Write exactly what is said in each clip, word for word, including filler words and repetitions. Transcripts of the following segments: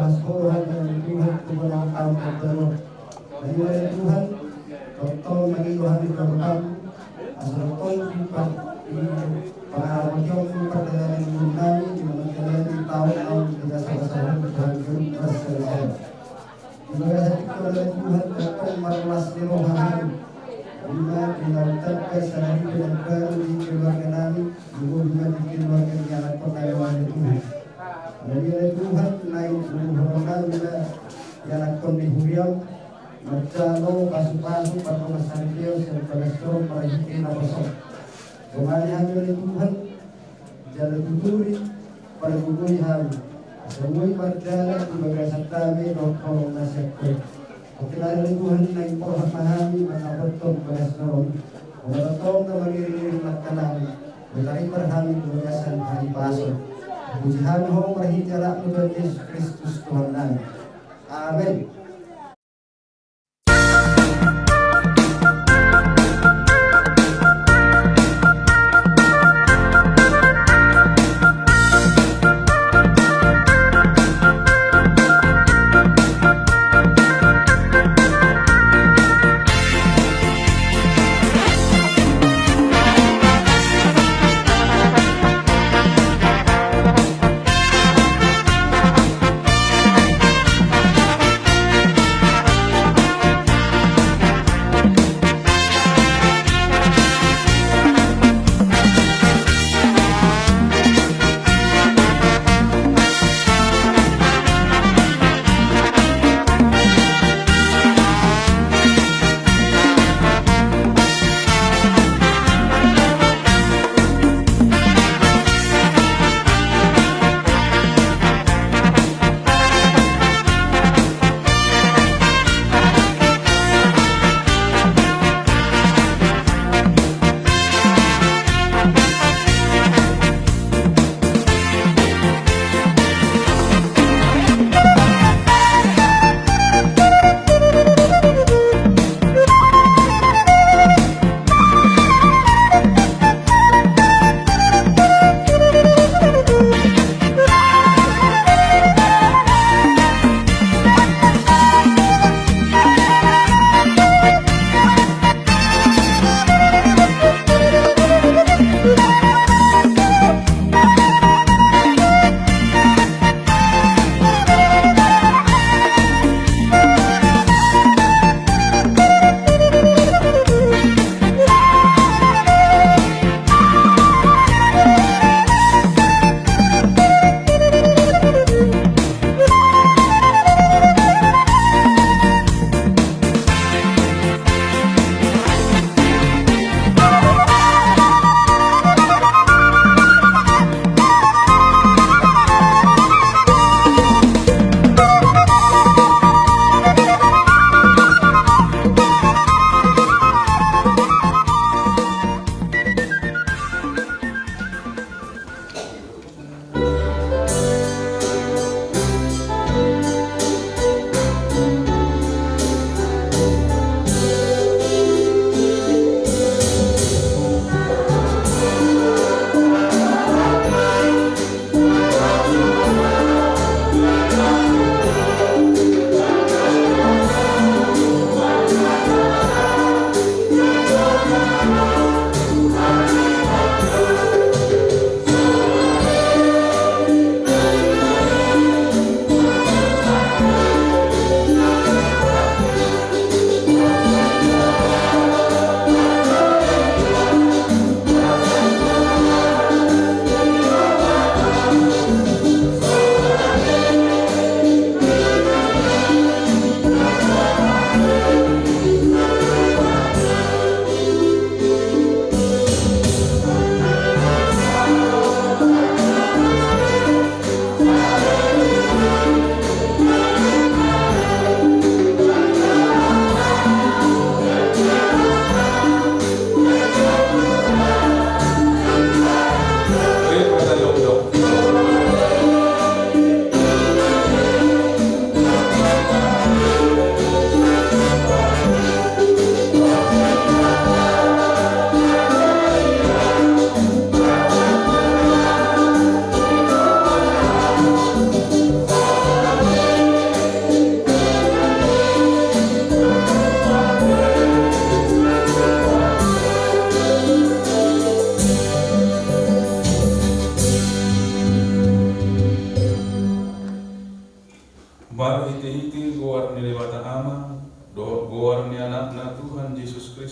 roha, roha ni Tuhan tu bona taon terdahulu. Jadi wahai Tuhan, tongtong mangido hami tu roham, asa tongtong di pa-, di pangalaman pardalanan ni umur nami, di manjalani taon naung di basa-basa Tuhan, Tuhan, Tuhan, Tuhan. Di bagasan tingki on ale Tuhan, tongtong marlas ni roha hami. Ima di laut tangkas sadari pe na baru di keluarga nami, di bumi ma di keluarga ni anakkon nami ale Tuhan. Jadi ale Tuhan, naeng huhorong nami ma di anakkon ni huriam, manjalo pasu-pasu, pardongansaripeon sian bagas joro marhite naposo. Dongan hami ale Tuhan, jala tuturi, pargogoi hami. Asa boi mardalan di bagasan dame dohot holong na sian Ho. Oke ale Tuhan, naeng porhat ma hami mandapothon bagas joro. Molo tongtong na mangiring-iring langka nami, taripar hami di bagasan hahipason. Puji hami Ho marhite anakmu Tuhan Jesus Kristus Tuhan nami. Amen.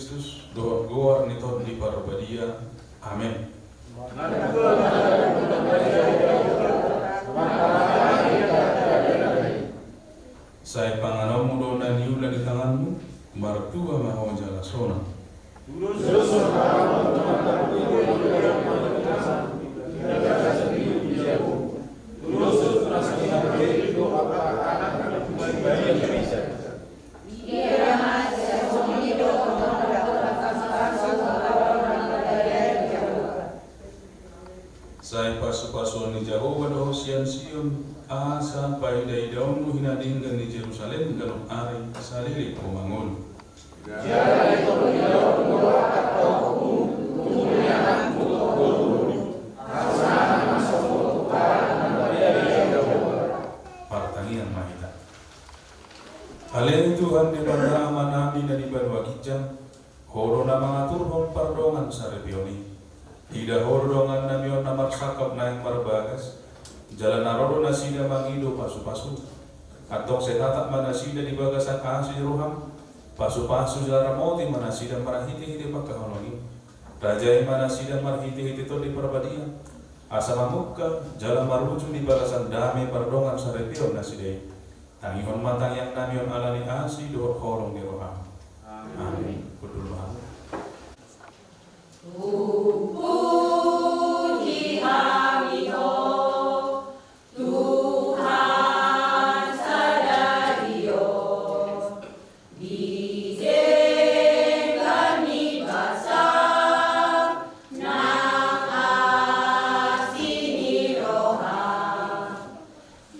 Kristus dohot goar ni Tondi Parbadia. Amen. Sai panganonmu do na niula ni tanganmu, martua ma ho jala sonang. Sai pasupasuon ni Jahowa do ho sian Sion, asa paidaidaonmu hinadenggan ni Jerusalem ganup ari saleleng ho mangolu. Partangiangan ma hita. Ale Tuhan Debata Amanami na di banua ginjang, Ho do na mangaturhon pardongan saripeon i. Ida Ho do dongannami on na marsangkap naeng marbagas, jala na ro do nasida mangido pasupasu. Antong sai tatap ma nasida di bagasan asi ni roham, pasupasu jala ramoti ma nasida marhitehite pangkaholongan i. Rajai ma nasida marhitehite Tondi Parbadia, asa mamungka jala marujung di bagasan dame pardongan saripeon nasida i. Tangihon ma tangiangnami on ala ni asi dohot holong ni roham. Amin. Hundul ma. Puji hami Ho, Tuhan sadari on, di denggan ni basa nang asi ni roha.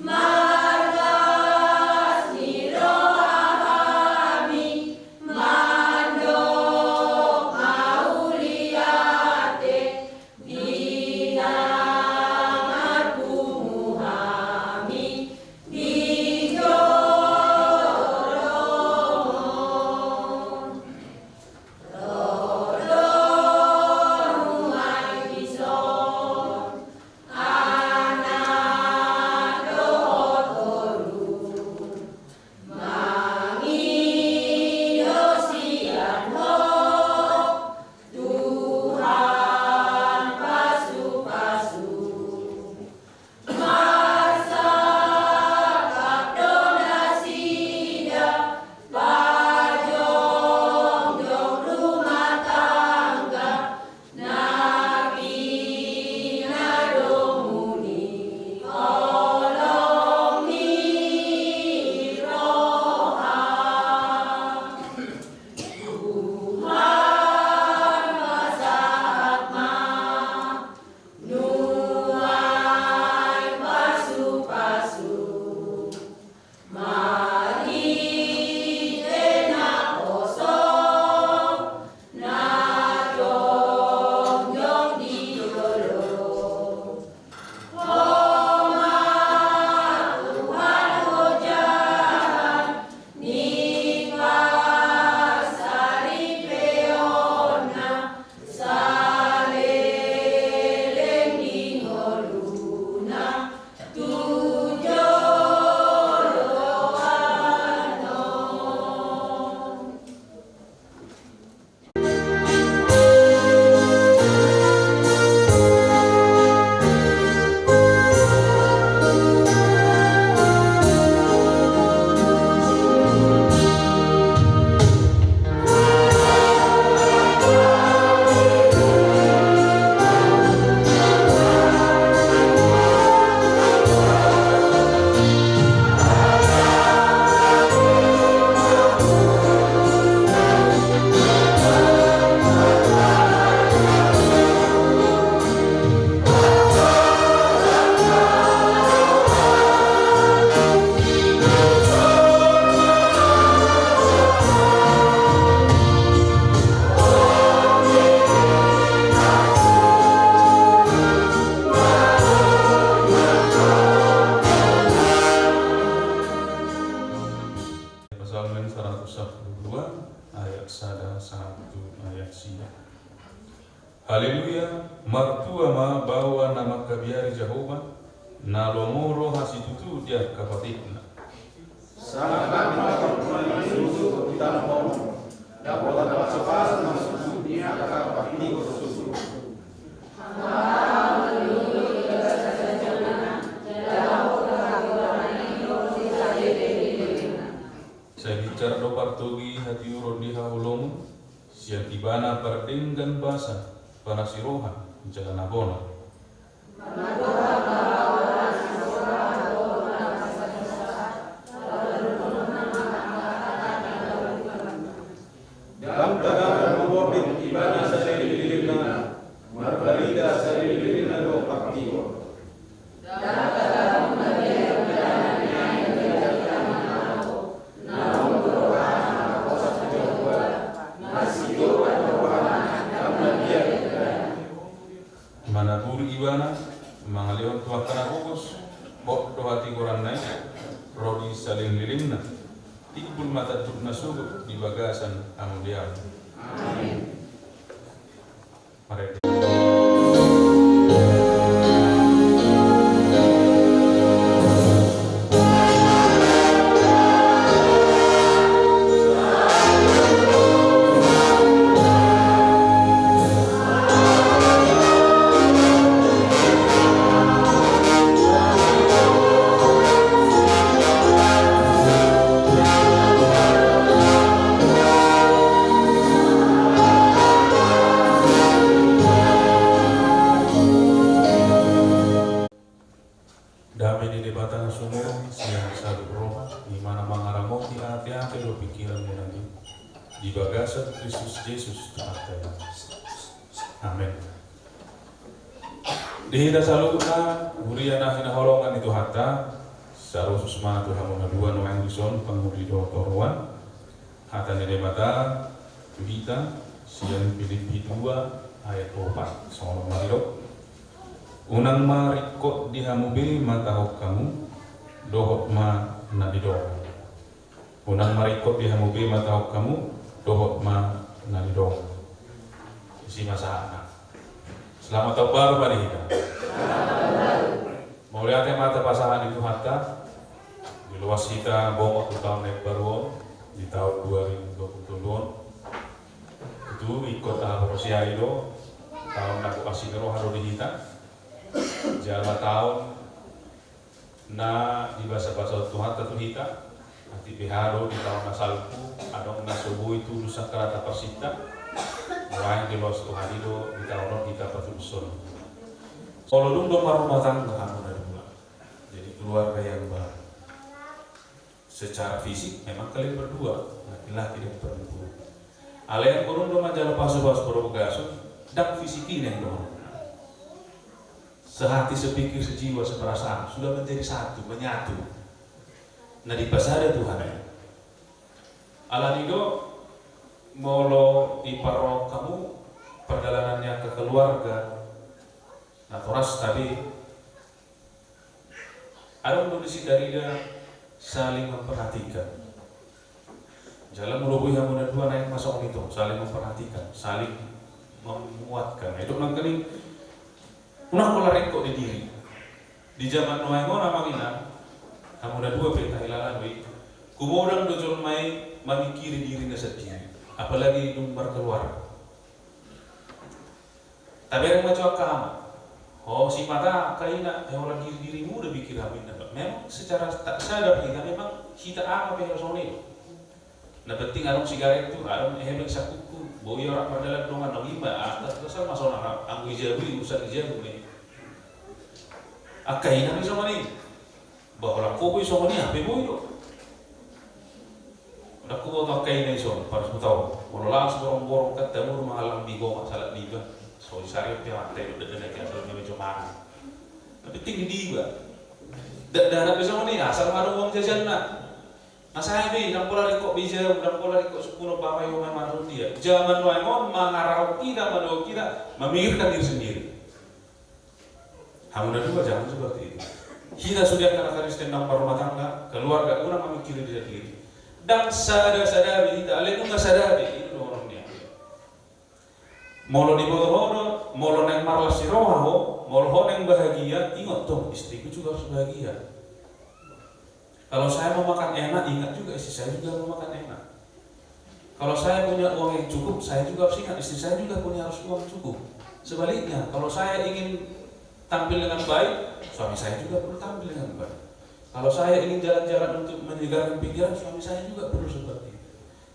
Margas ni roha hami mandok mauliate, di na marpungu hami di joloan on. Ro do nuaeng dison, Anak dohot Toru, mangido sian Ho, Tuhan pasupasu. Marsangkap do nasida, pajongjong rumah tangga, na pinadomu ni holong ni roha. Tuhan, pasahat ma nuaeng pasupasu, marhite naposo na jongjong di jolo. Ho ma Tuhan, hojahan ni parsaripeonna, saleleng ni ngoluna tu joloan on. Psalmen saratus sampulu dua, ayat sada sahat tu ayat sia. Haleluya, martua ma baoa na mangkabiari Jahowa, na lomo roha situtu di angka patikna. Sangap ma Tuhan i di tano on, Dapot na pasu-pasu ma susu ni angka partigor susu. Sai binsar do partogi hatiuron di haholomon, sian Ibana pardenggan basa, panasi roha, jala na bona. Dang tagangan mangorpit Ibana saleleng-lelengna, marbarita saleleng-lelengna do partigor. Manaburi Ibana, mangalehon tu angka na pogos, hot do hatigoranna i, ro di saleleng-lelengna, timbul ma tanduk na sogot di bagasan hamuliaon. Amin. Marende. Dame ni Debata na sumurung sian saluhut roha, i ma na mangaramoti ateate dohot pingkiranmuna di bagasan Kristus Jesus Tuhanta i. Amen. Di hita saluhutna, huria na hinaholongan ni Tuhanta, saluhut ma tu hamu na dua nuaeng dison, pangoli dohot toruan. Hata ni Debata tu hita sian Pilippi dua ayat opat, songon on ma didok: Unang ma ringkot di hamu be matahon hamu, dohot ma na didok. Unang ma ringkot di hamu be matahon hamu, dohot ma na didok. Isi ma sahatna. Selamat tahun baru ma di hita. Mauliate ma tapasahat di Tuhanta, diloas hita bongot tu taon na imbaru on, di taon dua ribu dua puluh tolu on. Tutu ingkon tahaporseai do, taon na boan ni roha do di hita, jala taon na dibasabasahon Tuhanta tu hita. Atik beha do di taon na salpu, adong na so boi tulus angka hata parsinta, nuaeng diloas Tuhan i do di taon on hita patulushon. Molo dung do marrumah tangga hamu na dua, jadi keluarga yang baru. Secara fisik memang kalian berdua, laki-laki dan perempuan. Alai anggo dung do manjalo pasupasu parbagason, ndang fisik i naeng dohonon. Sehati, sepikir, sejiwa, seperasaan, sudah menjadi satu, menyatu. Na dipasada Tuhan i. Alani do, molo diparrohahon hamu pardalanan ni angka keluarga, natorasna be, adong do disi tarida saling memperhatikan. Jala molo boi hamu na dua naeng ma songon i tong, saling memperhatikan, saling menguatkan. Didok nangkaning, unang pola ringkot di diri. Di zaman nuaeng on, amang inang, hamu na dua pe tahilala do i, humodang do jolma i mamingkiri dirina sandiri, apalagi dung markeluarga. Tabereng ma jo angka ama. Ho, simata angka ina, eh, holan diri-dirimu do pikir hamu, inna. Memang secara tak sadar hita, memang hita ama pe songon i do. Na penting adong sigaret tu, adong, eh, beng sakuku, boi orak mardalan dongan, nang ima, ah, tak kesal ma songon anggo i jabu i, urusan i jabu i. Angka ina pe songon i. Bah, holan ho boi songon i, hape boi do. Ndang huboto angka ina i songon, pas hutaon. Molo laos borong-borong kan, tamu do mangallang di goma, salat di iba. So, i sari pe mantai do, dada na kiasa do, nyawa jomana. Na penting di iba. Dada na pe songon i, asal ma adong uang jajanna. Na sae be, ndang pola ringkot be jabu, ndang pola ringkot sungkunon, bapa i, oma i, manang songon dia. Zaman nuaeng on mangarahon hita, mandohot hita, memikirkan diri sendiri. Hamu na dua, jangan seperti itu. Hita sude angka na Kristen na marrumah tangga, keluarga, unang mamingkiri diri sendiri. Ndang sada-sada be hita, alai nunga sada be, i do dohonon ni i. Molo diboto ho do, molo naeng marlas ni roha ho, molo ho naeng bahagia, ingat tong, istriku juga harus bahagia. Kalau saya mau makan enak, ingat juga istri saya juga mau makan enak. Kalau saya punya uang yang cukup, saya juga harus ingat istri saya juga punya harus uang cukup. Sebaliknya, kalau saya ingin tampil dengan baik, suami saya juga perlu tampil dengan baik. Kalau saya ingin jalan-jalan untuk menyegarkan pikiran, suami saya juga perlu seperti itu.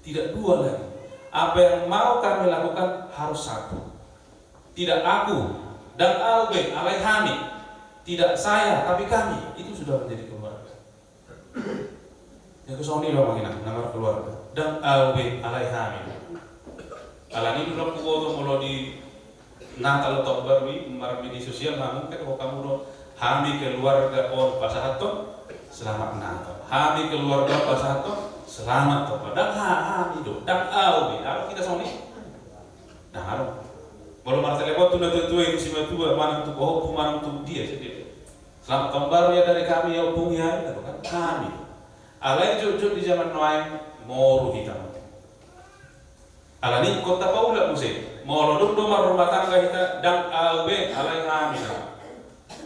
Tidak dua lagi. Apa yang mau kami lakukan harus satu. Tidak aku, ndang au be, alai hami. Tidak saya, tapi kami. Itu sudah menjadi keluarga. Jadi songon i do amang inang, na markeluarga. Ndang au be, alai hami. Alani i do huboto molo di Natal atau Baru i, marmedia sosial, na mungkin ho hamu do, hami keluarga on pasahathon selamat Natal. Hami keluarga on pasahathon selamat Toba. Ndang ha-, hami do, ndang au be. Adong hita songon i? Ndang adong. Molo martelepon tu natua-tua i, tu simatua, manang tu pahompu, manang tu dia sadia. Selamat tahun baru ya dari kami ya, Ompung ya, gitu kan. Kami. Alai jotjot di zaman nuaeng, moru hita. Alani i ingkon tapaulak muse. Molo dung do marrumah tangga hita, ndang au be, alai hami nama.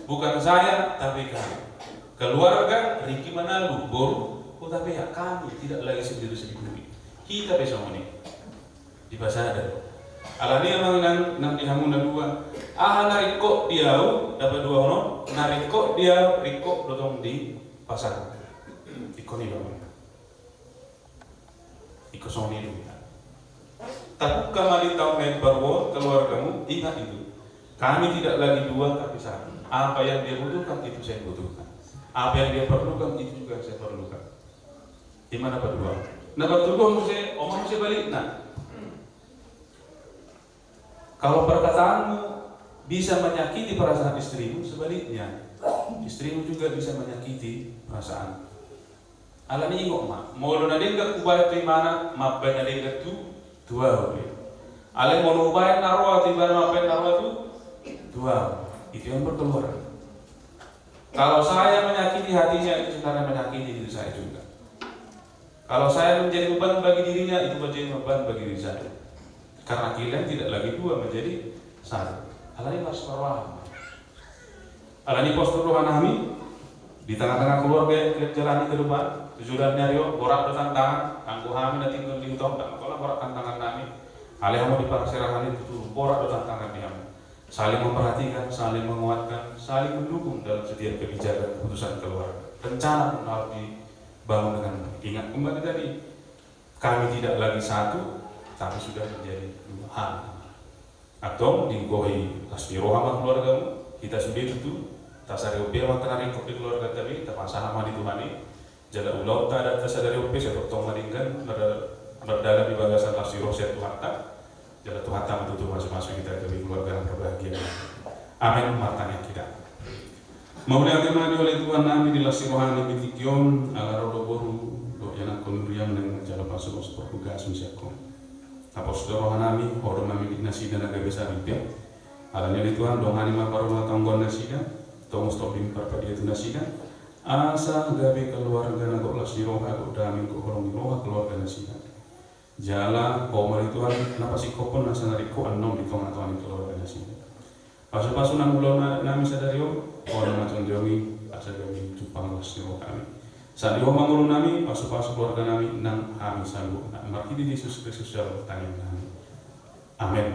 Bukan saya, tapi kami. Keluarga Riki Manalu, boru Hutapea, kami tidak lagi sendiri-sendiri. Hita pe songon i. Dipasada. Alani i amang inang, nang di hamu na dua. Aha na ringkot di au, dapat dua hono, na ringkot di au, ringkot do tong di pasangan. Ingkon i do amang inang. Ingkon songon i do hita. Tabuka ma di taon na imbaru on keluargamu, ingat itu. Kami tidak lagi dua, tapi satu. Apa yang dia butuhkan, itu saya butuhkan. Apa yang dia perlukan, itu juga saya perlukan. Ima na paduahon. Na patoluhon muse, on ma muse balikna. Kalau perkataanmu bisa menyakiti perasaan istrimu, sebaliknya, istrimu juga bisa menyakiti perasaan. Alani i ingot ma, molo na denggan hubahen tu imana, mambahen na denggan tu, tu au be. Alai molo hubahen na roa tu imana, mambahen na roa tu, tu au. Itu yang berkeluarga. Kalau saya menyakiti hatinya, itu sebenarnya menyakiti diri saya juga. Kalau saya menjadi beban bagi dirinya, itu menjadi beban bagi diri saya. Karena kalian tidak lagi dua, menjadi satu. Alani i marsiparrohahon. Alani i pos do rohanami di tengah-tengah keluarga yang kita jalani ke depan. Tu joloan ni ari on, borat do tantangan, anggo hami na tinggal di huta on, ndang pola borat tantangannami. Alai hamu di parserahan i tutu, borat do tantangan di hamu. Saling memperhatikan, saling menguatkan, saling mendukung dalam setiap kebijakan keputusan keluarga. Rencana pun harus dibangun dengan baik. Ingat kembali tadi, kami tidak lagi satu, tapi sudah menjadi dua hal. Antong, di gohi las ni roha ma keluargamu, hita sude tutu, tasarihon be amanta na ringkot di keluarganta be, tapasahat ma di Tuhan i, jala ulaonta adatta sadari on pe, sai tongtong ma denggan, marda-, mardalan di bagasan las ni roha sian Tuhanta, jala Tuhanta ma tutu mamasu-masu hita gabe keluarga na berbahagia. Amen, martangiang hita. Mauliate ma di ho ale Tuhannami di las ni roham di tingki on, ala ro do boru, dohot ianakhon ni huriam naeng manjalo pasupasu partugason sian ho. Tapos do rohanami, ho do mamillit nasida na gabe saripe. Alani i ale Tuhan, dongani ma parrumatanggaon nasida, tongos tombim parpadiaon nasida, asa gabe keluarga na gok las ni roha, gok dame, gok holong ni roha keluarga nasida. Jala ho ma ale Tuhan na pasingkophon nasa na ringkot annon di tonga-tonga ni keluarga nasida. Pasupasu nang ulaonnami sadari on, ho na manjongjongi, asa gabe jumpang las ni rohami. Sahat di ho ma ngolunami, pasupasu keluarganami nang hami saluhutna. Marhite Jesus Kristus jalo tangiangnami. Amen.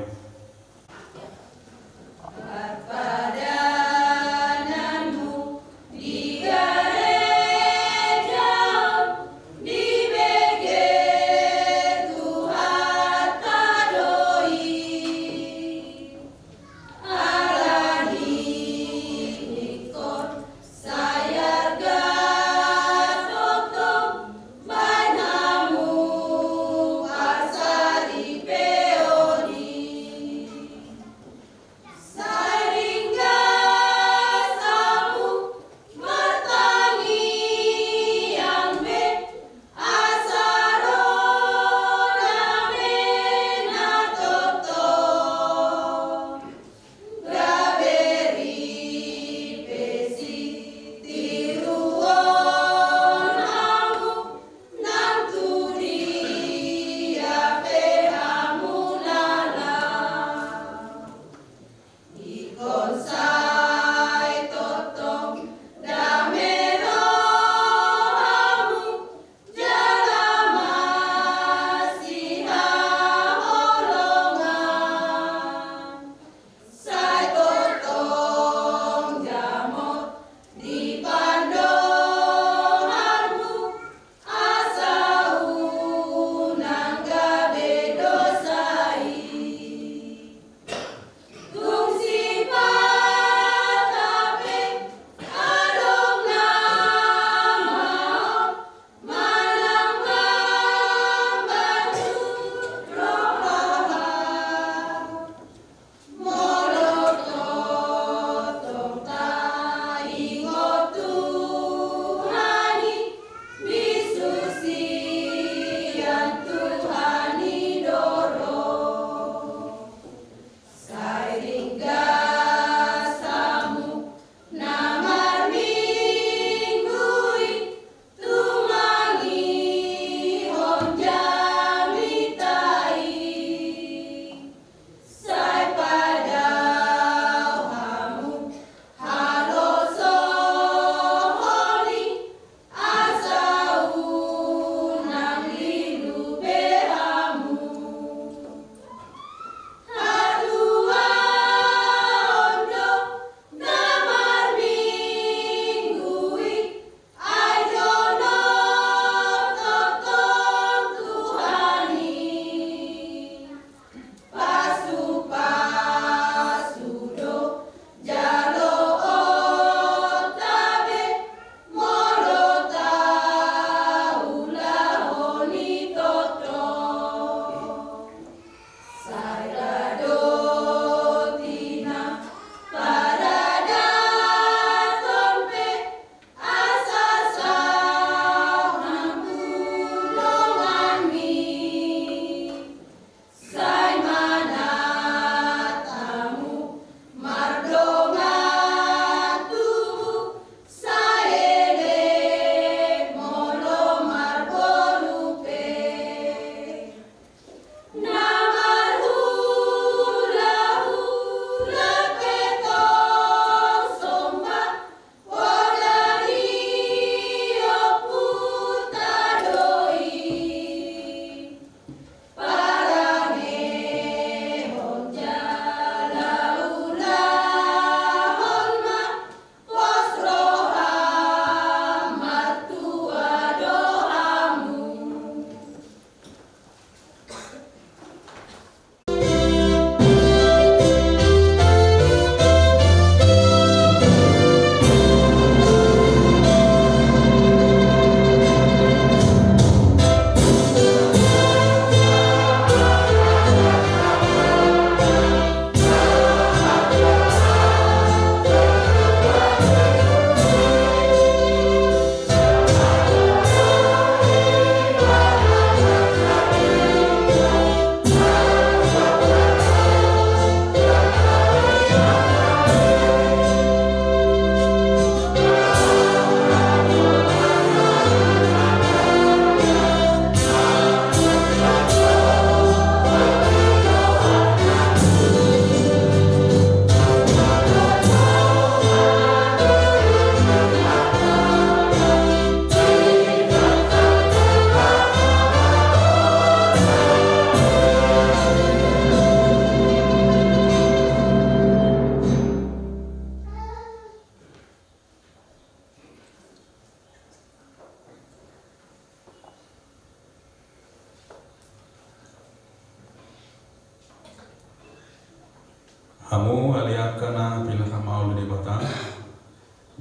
Hamu ale angka na pinarmaol ni Debata,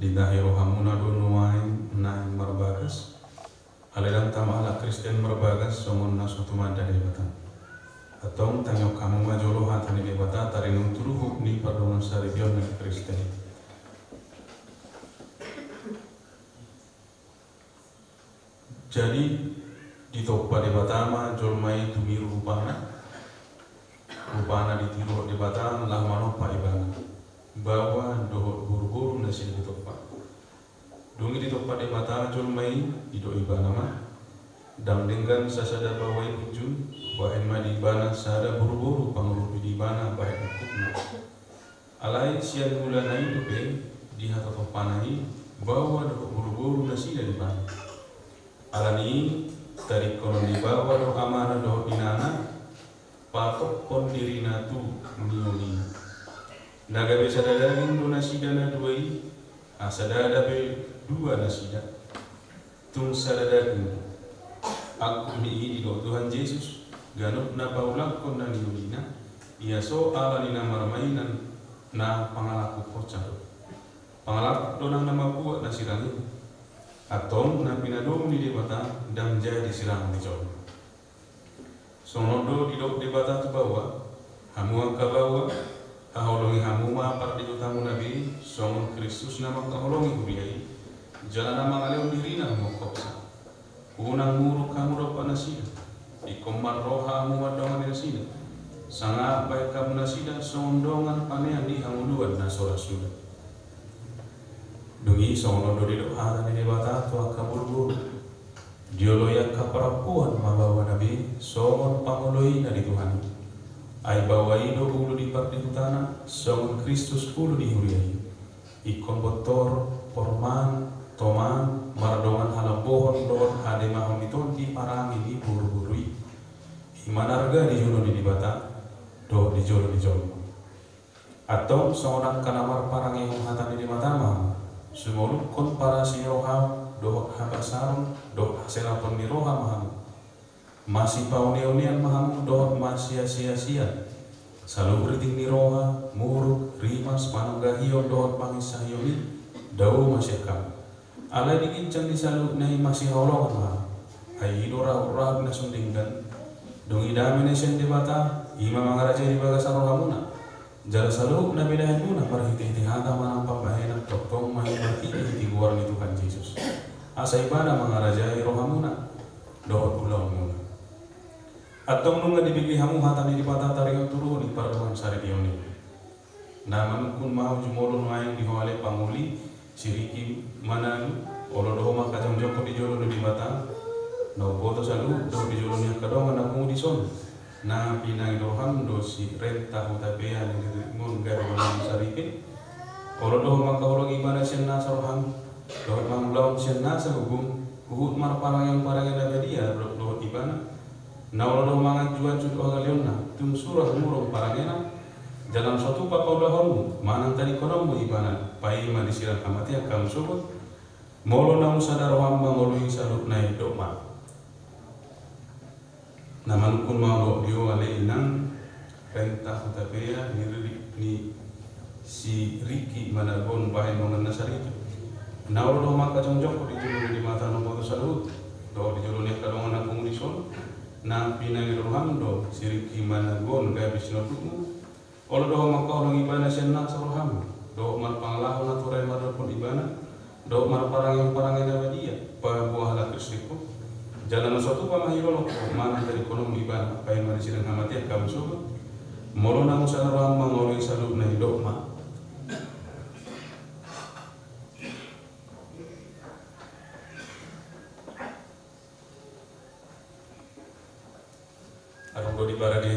ditahi rohamuna do nuaeng naeng marbagas. Ale ndang tama halak Kristen marbagas songon na so tumanda Debata. Antong tangihon hamu ma jolo hata ni Debata taringot tu ruhut ni pardongan saripeon na Kristen. Jadi ditompa Debata ma jolma i tumiru rupana. Rupana ditiru Debata laho manompa ibana. Baoa dohot boruboru nasida ditompa. Dung i ditompa Debata jolma i, didok ibana ma: Ndang denggan sasada baoa i punjung, bahen ma di ibana sada boruboru pangurupi di ibana bahen ungkupna. Alai sian mulana i dope dihatatompana i baoa dohot boruboru nasida di ibana. Alani i tadingkonon ni baoa do amana dohot inana, patophon dirina tu niolina. Na gabe sada daging do nasida na dua i, asa ndada be dua nasida, tung sada daging. Angkup ni i didok Tuhan Jesus, ganup na paulakhon na niolina, ia so ala ni na marmainan na pangalakuhonsa do. Pangalakuhon do nang na mambuat na sirang i. Antong na pinadomu ni Debata ndang jadi sirang ni jolma. Songon on do didok Debata tu baoa: Hamu angka baoa, haholongi hamu ma pardihutamuna be, songon Kristus na mangkaholongi huria i, jala na mangalehon dirina mangkophon. Unang muruk hamu dompak nasida, ingkon marroha hamu mandongani nasida, sangap bahen hamu nasida songon dongan panean di hangoluan na so ra suda. Dung i songon on do didok hata ni Debata tu angka boruboru: Dioloi angka parompuan ma baoana be songon pangoloina di Tuhan i. Ai baoa i do ulu ni pardihutana, songon Kristus ulu ni huria i. Ingkon bontor, porman, toman, mardongan halambohon dohot hademahon ni tondi parange ni boruboru i. I ma na arga di jolo ni Debata dohot di jolo ni jolma. Antong songon angka na marparangehon hata ni Debata ma hamu. Sumolukhon parasi ni roha dohot habasaron dohot hasengapon ni roha ma hamu. Masipaoneonean ma hamu dohot masiasiasian. Saluhut riting ni roha, muruk, rimas, panunggahion dohot panginsahion i, dao ma sian hamu. Alai di ginjang ni saluhutna i masihaholongan ma hamu. Ai i do rahut-rahut na so denggan. Dung i dame na sian Debata, i ma mangarajai di bagasan rohamuna. Jala saluhut na binahenmuna marhitehite hata manang pambahenan, tongtong ma i marhitehite goar ni Tuhan Jesus. Asa ibana mangarajai rohamuna dohot ulaonmuna. Antong nunga dibege hamu hata ni Debata taringot tu ruhut ni pardongan saripeon i. Na manungkun ma au jumolo nuaeng di ho ale pangoli, si Riki Manalu, olo do ho mangkajongjongkon di jolo ni Debata, na umboto saluhut dohot di jolo ni angka dongan na pungu dison. Na pinangido roham do si Renta Hutapea ni Ririkmon gabe dongan saripe. Olo do ho mangkaholongi ibana sian nasa roham, dohot mangulahon sian nasa gogom, huhut marparangehon parange na badia dohot ibana. Na olo do ho manganjuanju dohot hagaleonna, tung sura humurung parangena. Jala na so tupa paulahonmu manang tadingkononmu ibana, paima di sirang hamatean hamu sogot. Molo naung sada roham mangoloi saluhutna i, dok ma. Na manungkun ma au di ho ale inang Renta Hutapea ni Riri, ni si Riki Manalu on bahen dongan na saripe. Na olo do ho mangkajongjongkon di jolo ni Debata na umboto saluhut dohot di jolo ni angka dongan na pungu dison. Na pinangido roham do si Riki Manalu on gabe sinondukmu. Olo do ho mangkaholongi ibana sian nasa roham, dohot marpangalaho natura i mandophon ibana, dohot marparangehon parange na badia paboa halak Kristen ho. Jala na so tupa ma hilolong ho manang tadingkononmu ibana, paima di sirang hamatean hamu sogot. Molo naung sada roham mangoloi saluhutna i, dok ma. Adong do di parade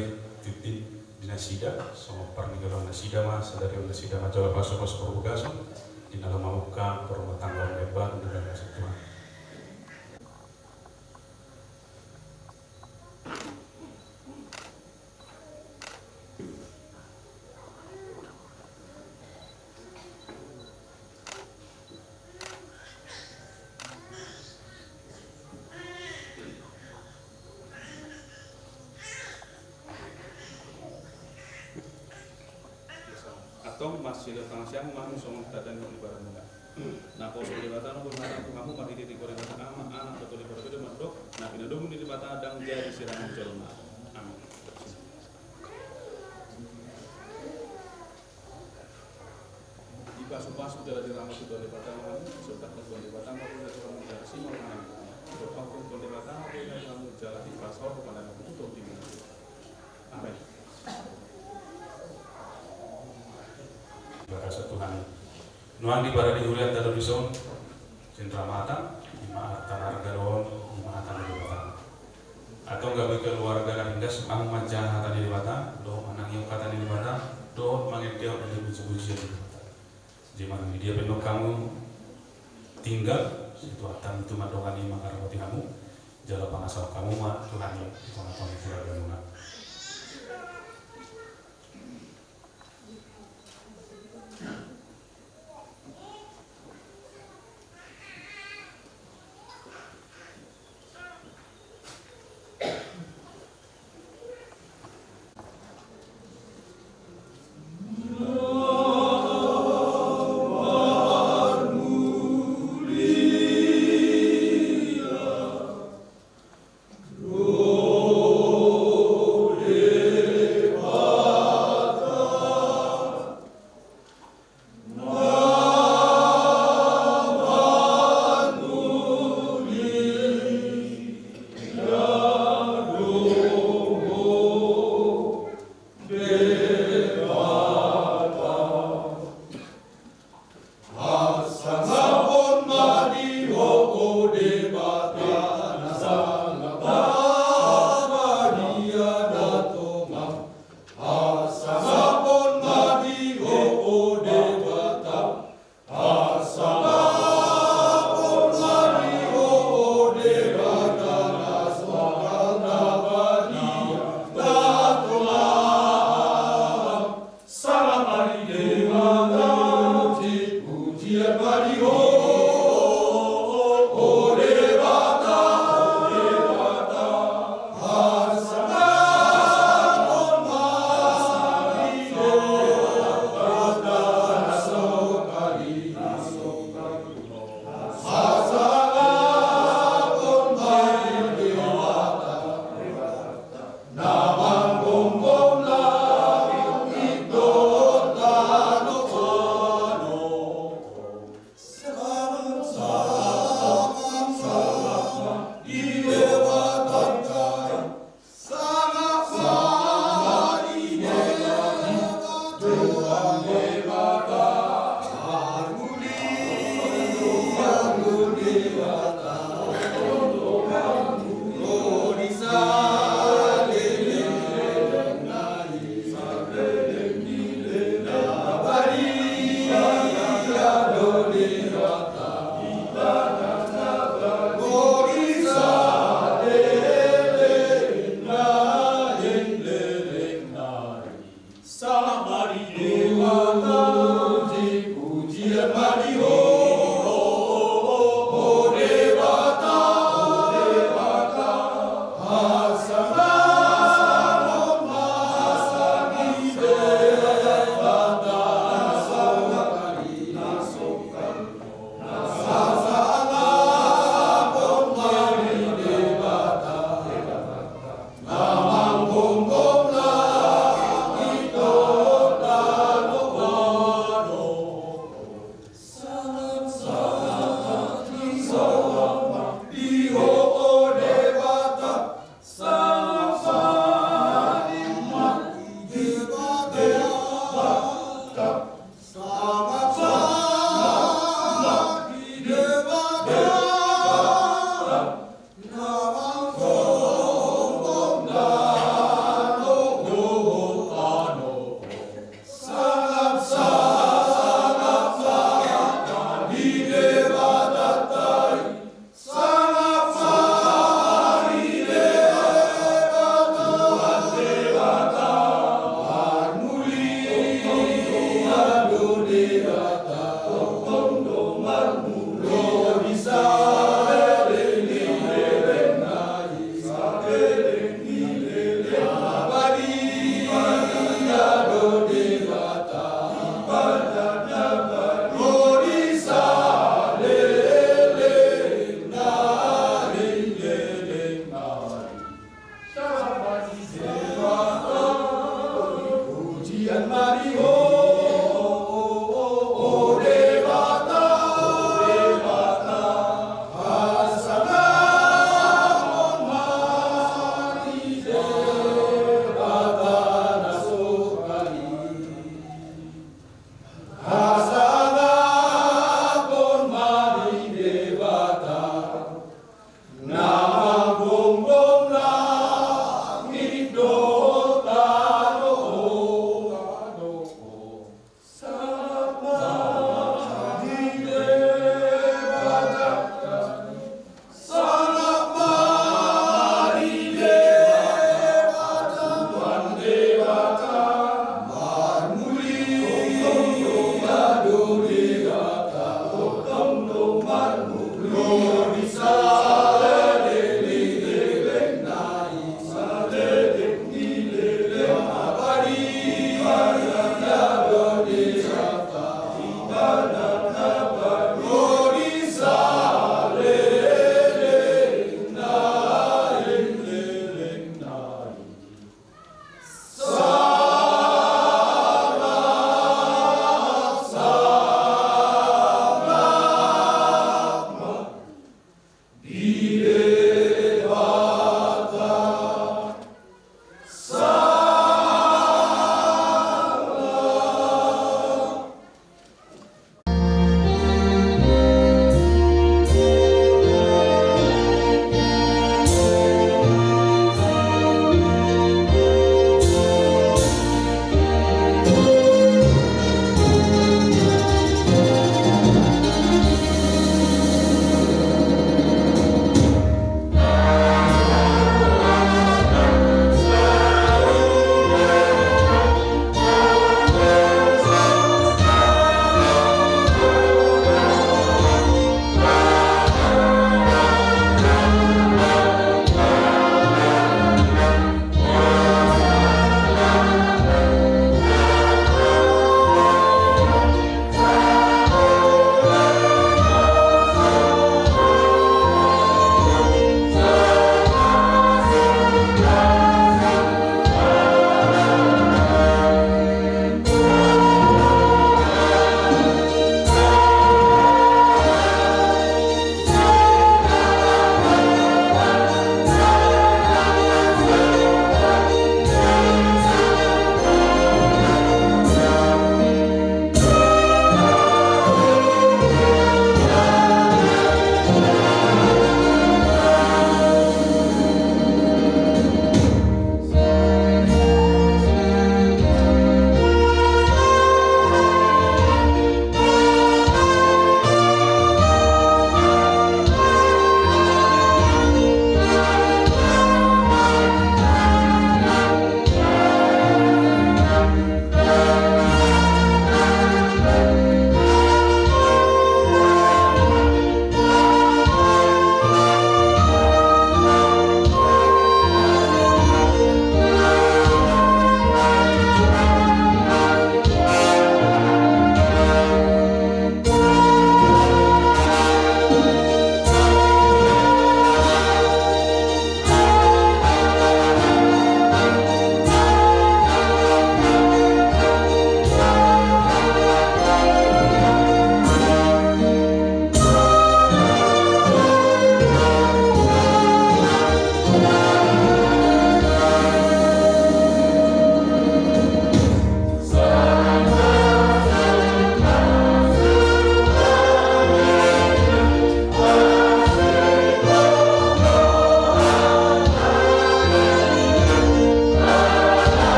tintin di nasida, songon parnigoran nasida ma, sadari on nasida ma jala pasu-pasu parbugason, di na laho mamungka parumatanggaon na imbaru di bagasan Tuhan. Silehon pangasianmu ma hami songon tanda ni hot ni baranmuna. Naposo ni Debata ma bohina tu hamu marhite-hite Debata Ama, Anak dohot Tondi Parbadia mandok, na pinadomu ni Debata ndang jadi sirangan jolma. Amin. Dipasu-pasu jala diramoti Tuhan Debata ma hamu, sontak Tuhan Debata ma bohina tu hamu jala simor ma hamu. Dohot Tuhan Debata ma bohina tu hamu jala dipasaorhon ma hamu tu tondimu. Amin. Bagasan Tuhan i. Nuaeng di parade huria tano dison, sian Ramatan, ima arta marga dohot ima hata ni Debata. Antong gabe keluarga na ringgas, hamu manjaha hata ni Debata, dohot manangihon hata ni Debata, dohot mangendehon ende puji-pujian ni Debata. Jadi manang di dia pe nang hamu tinggal, situan hamu tu mandongani mangaramoti hamu, jala pangasahon hamu ma Tuhan i di tonga-tonga ni keluargamuna.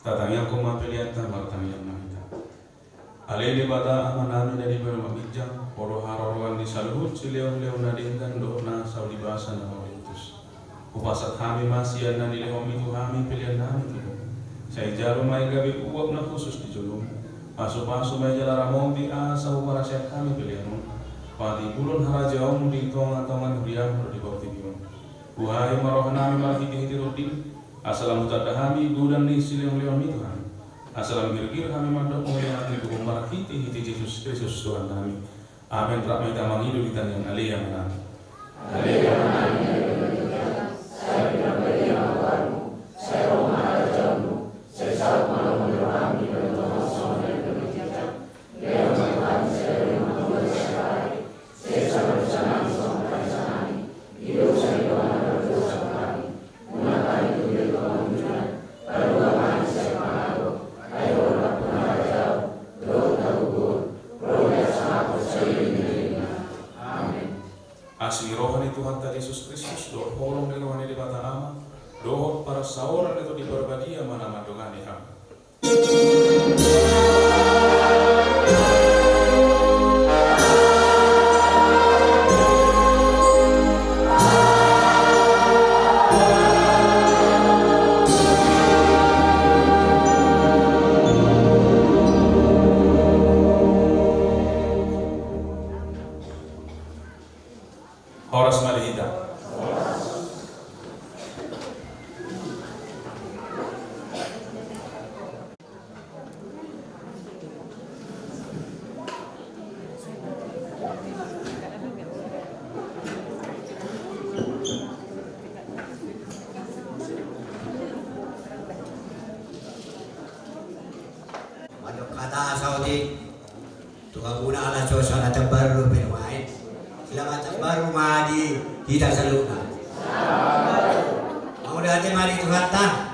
Tatangiangkon ma peleanta, martangiang ma hita. Ale Debata Amanami na di banua ginjang, Ho do haroroan ni saluhut silehonlehon na denggan dohot na sauli basa na mauliutus. Hupasahat hami ma sian na nilehonMi tu hami peleannami tu Ho. Sai jalo ma i gabe uap na hushus di joloMi. Pasupasu ma i jala ramoti asa huparsahat hami pelean on. Patipulhon harajaonMu di tongatonga ni huriaM dohot di portibi on. Buhai ma rohanami marhitehite TondiM, asa lam hutanda hami godang ni silehonlehonMi tu hami. Asa lam girgir hami mandok mauliate tu Ho marhitehite Jesus Kristus Tuhannami. Amen. Rap ma hita mangido di tangiang Ale Amanami. Ale Amanami na di banua ginjang, sai pinarbadia ma goarMu, sai ro ma harajaonMu, sai saut ma lomo ni rohaM di banua tonga on songon na di banua ginjang. Lehon ma tu hami sadari on hangoluan sadari. Sesa ma dosanami songon panesanami di dosa ni dongan na mardosa tu hami. Unang hami togihon tu pangunjunan. Palua ma hami sian pangago. Ai Ho do nampuna harajaon dohot hagogoon, ro di hasangapon sahali ni lelengna. Amen. Asi ni roha ni Tuhanta Jesus Kristus dohot holong ni roha ni Debata Ama dohot parsaoran ni Tondi Parbadia ma na mandongani hamu. Horas ma di hita. Mandok hata saotik. Tu hamuna ala so sala tambar do pe nuaeng. Selamat tambar ma di hita saluhutna. Mauliate ma di Tuhanta.